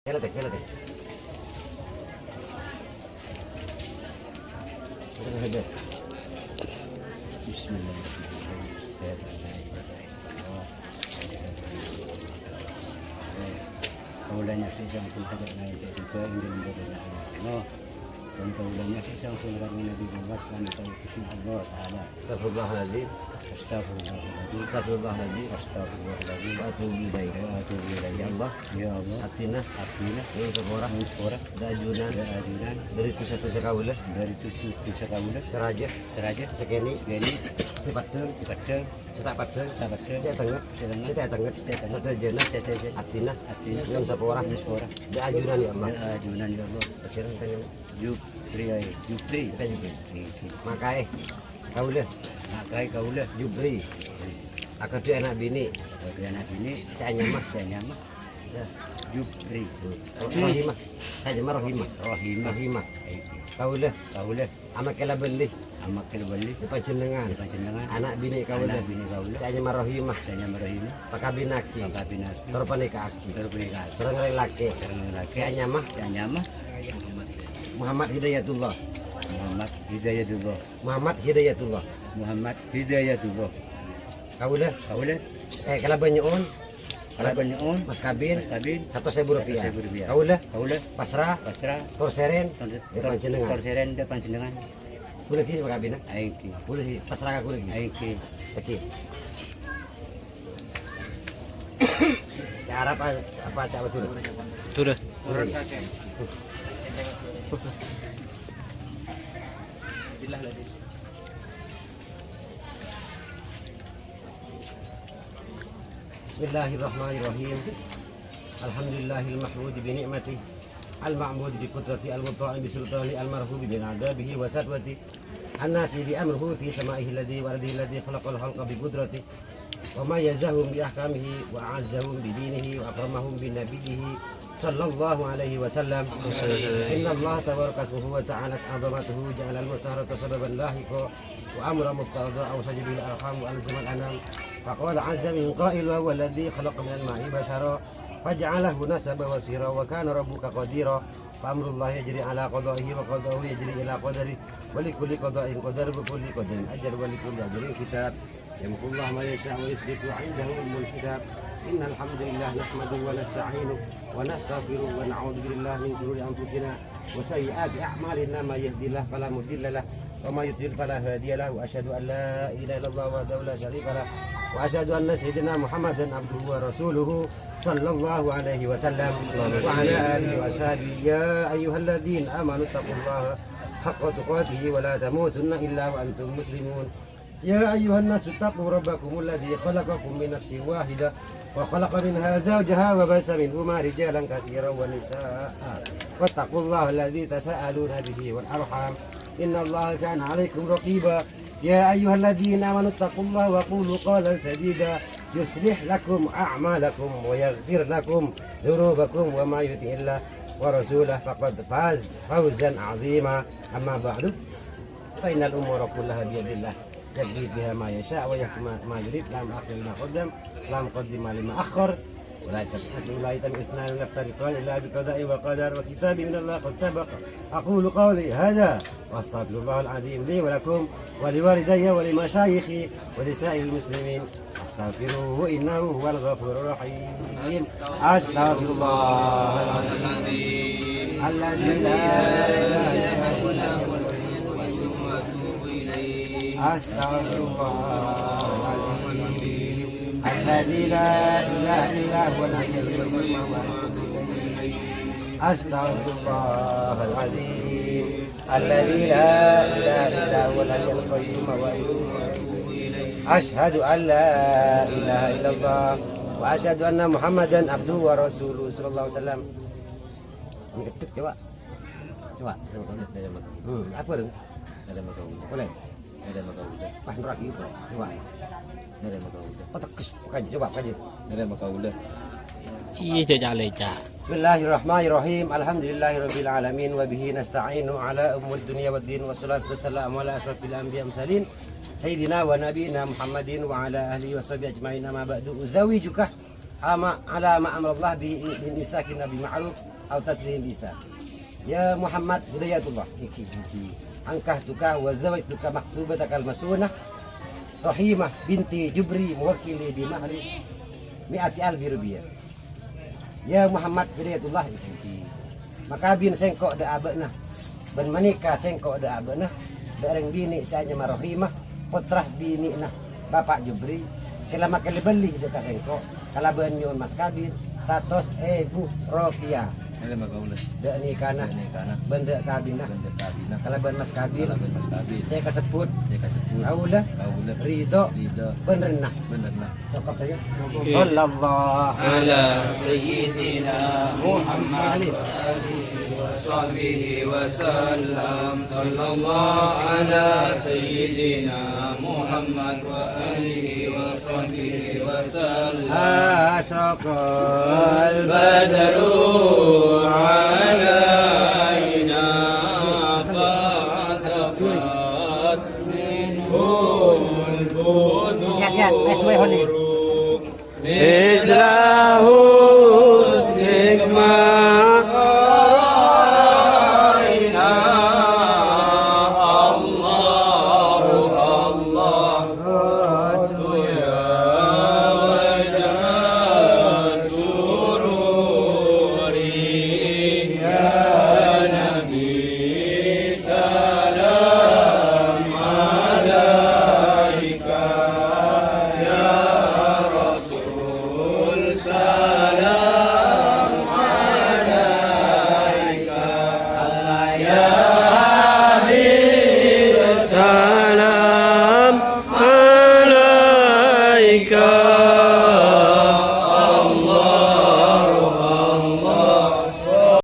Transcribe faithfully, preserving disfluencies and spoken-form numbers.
Kèlatè, kèlatè. Bismillahirrahmanirrahim. Kaulâ nyaksè'è sampun kajhât ngaèsè sèdhâ, ingghi mangkana Allah. Bân kaulâ nyaksè'è sampon rèng Nabi Muhammad, kami tahu Gusti Allah Ta'ala. Astagfirullahaladzim. Astagfirullahaladzim. Astagfirullahaladzim. Wa atubu ilaih. Wa atubu ilaih. Ya Allah. Ya Allah. Abdhina. Abdhina. Nyuwun sapora. Nyuwun sapora. Dhâ' ajunan. Dhâ' ajunan. Dhâri dhusa-dhusa kaulâ. Dhâri dhusa-dhusa kaulâ. Sè rajâ. Sè rajâ. Sè kènè'. Sè kènè'. Sè paddhâng. Sè paddhâng. Sè ta' paddhâng. Sè ta' paddhâng. Sè tengnga. Sè tengnga. Sè tengnga. Sadhâjâna. Sadhâjâna. Abdhina. Abdhina. Nyuwun sapora. Nyuwun sapora. Dhâ' ajunan, ya Allah. Dhâ' ajunan, ya Allah. Pasèra, Jupri, aè, Jupri. Bukan Jupri. Makaè kaulâ. Makaè kaulâ. Jupri. Aghâdhu ana' binè'. Aghâdhu ana' binè'. Sè anyama. Sè anyama. Ya. Jupri. Rohimah. Sè anyama Rohimah. Rohimah. Rohimah. Kaulâ. Kaulâ. Ama kalabân li. Ama kalabân li. Dhâ' panjhennengngan. Dhâ' panjhennengngan. Ana' binè' kaulâ. Ana' binè' kaulâ. Sè anyama Rohimah. Sè anyama Rohimah. Pakabinaghi. Pakabinaghi. Tor panèka'aghi. Tor panèka'aghi. Sareng rèng lakè'. Sareng rèng lakè'. Sè anyama. Sè anyama. Muhammad Hidayatullah. Muhammad Hidayatullah. Muhammad Hidayatullah. Muhammad Hidayatullah. Kaulâ. Kaulâ. Eh, kalabân nyo'on. Kalabân nyo'on. Mas kabin. Mas kabin. Satos èbu rupiah. Satos èbu rupiah. Kaulâ. Kaulâ. Pasra. Pasra. Tor sèrèn. Tor, tor, panjhennengngan. Tor sèrèn dhâ' panjhennengngan. Kaulâ ghi' pakabina. Aènggi. Kaulâ ghi' pasra ka kaulâ ghi'. Aènggi. Ènggi. Cara apa, apa, apa dulu? Dulu. Dulu, ya. بسم الله الرحمن الرحيم. الحمد لله المحمود بنعمته، المعبود بقدرته، المطاع بسلطانه، المرهوب من عذابه وسطوته، النافذ بأمره في سمائه الذي وأرضه الذي خلق الخلق بقدرته، وميزهم بأحكامه، وأعزهم بدينه، وأكرمهم بنبيه، صلى الله عليه وسلم. إن الله تبارك اسمه وتعالت عظمته جعل المساهرة سببا لاحقا وأمرا مقتضى أوصى به الأرحام وألزم الأنام. فقال عز من قائل: وهو الذي خلق من الماء بشرا فجعله نسبا وصهرا وكان ربك قديرا. فأمر الله يجري على قضائه وقضاؤه يجري إلى قدره ولكل قضاء قدر ولكل قدر أجل ولكل أجل كتاب. يمحو الله ما يشاء ويثبت وعنده أم الكتاب. إن الحمد لله نحمده ونستعينه ونستغفره ونعوذ بالله من شرور أنفسنا وسيئات أعمالنا. من يهد الله فلا مضل له ومن يضلل فلا هادي له. وأشهد أن لا إله إلا الله وحده لا شريك له وأشهد أن سيدنا محمدا عبده ورسوله صلى الله عليه وسلم وعلى آله وأصحابه. يا أيها الذين آمنوا اتقوا الله حق تقاته ولا تموتن إلا وأنتم مسلمون. يا أيها الناس اتقوا ربكم الذي خلقكم من نفس واحدة وخلق منها زوجها وبث منهما رجالا كثيرا ونساء واتقوا الله الذي تساءلون به والأرحام إن الله كان عليكم رقيبا. يا أيها الذين آمنوا اتقوا الله وقولوا قولا سديدا يصلح لكم أعمالكم ويغفر لكم ذنوبكم ومن يطع الله ورسوله فقد فاز فوزا عظيما. أما بعد، فإن الأمور كلها بيد الله يقضي فيها ما يشاء ويحكم ما يريد. اللهم أقم ما قدم، اللهم قدم لما أخر. ولا يتم، ولا يتم اثنان ولا يفترقان إلا بقضاء وقدر وكتاب من الله قد سبق. أقول قولي هذا وأستغفر الله العظيم لي ولكم ولوالدي ولمشايخي ولسائر المسلمين. أستغفروه إنه هو الغفور الرحيم. أستغفر الله العظيم الذي لا إله إلا هو الحي القيوم وأتوب إليه. أستغفر الله العظيم الذي لا إله إلا هو الحي القيوم وأتوب إليه. أستغفر الله العظيم الذي لا إله إلا هو الحي القيوم وأتوب إليه. أشهد أن لا إله إلا الله وأشهد أن محمدا عبده ورسوله صلى الله عليه وسلم. Ini ketik, coba. Coba. Hmm, apa, Deng? Boleh. Narèma kaulâ. Pas nerang gitu. Coba. Narèma kaulâ. Patekes, bukan, coba, bukan. Narèma kaulâ. Iyâ, cak, cak, lecak. بسم الله الرحمن الرحيم. الحمد لله رب العالمين وبه نستعين على أمور الدنيا والدين والصلاة والسلام على أشرف الأنبياء والمرسلين سيدنا ونبينا محمد وعلى آله وصحبه أجمعين. أما بعد، أزوجك Ama, ala ma amarallah bi, bi imsakin bi ma'ruf aw tasrihim bi ihsan. Ya Muhammad Hidayatullah, iki, iki. Ankahtuka wa zawajtuka makhtubatakal mas'unah Rahimah binti Jubri muwakkili bi mahri mi'ati alfi rupiah. Ya Muhammad Hidayatullah, iki, iki. Makabin sèngko' dâ' abâ'na, bân manika sèngko' dâ' abâ'na, dâ' rèng binè' sè anyama Rahimah, pottra binè'na Bapa' Jubri, sè la makè bâli dâ' ka sèngko' kalabân nyo'on mas kabin satos èbu ropèya. Dâ' nikana, dâ' nikana, bân dâ' kabinna, bân dâ' kabinna, kalabân mas kabin, kalabân mas kabin, sè kasebbhut, sè kasebbhut, kaulâ, kaulâ, ridho, ridho, bân rennah, bân rennah. Sallallahu ala sayyidina Muhammad wa alihi wa sahbihi wa sallam. Sallallahu ala sayyidina Muhammad wa alihi wa sahbihi wa sallam. Asyraqal badru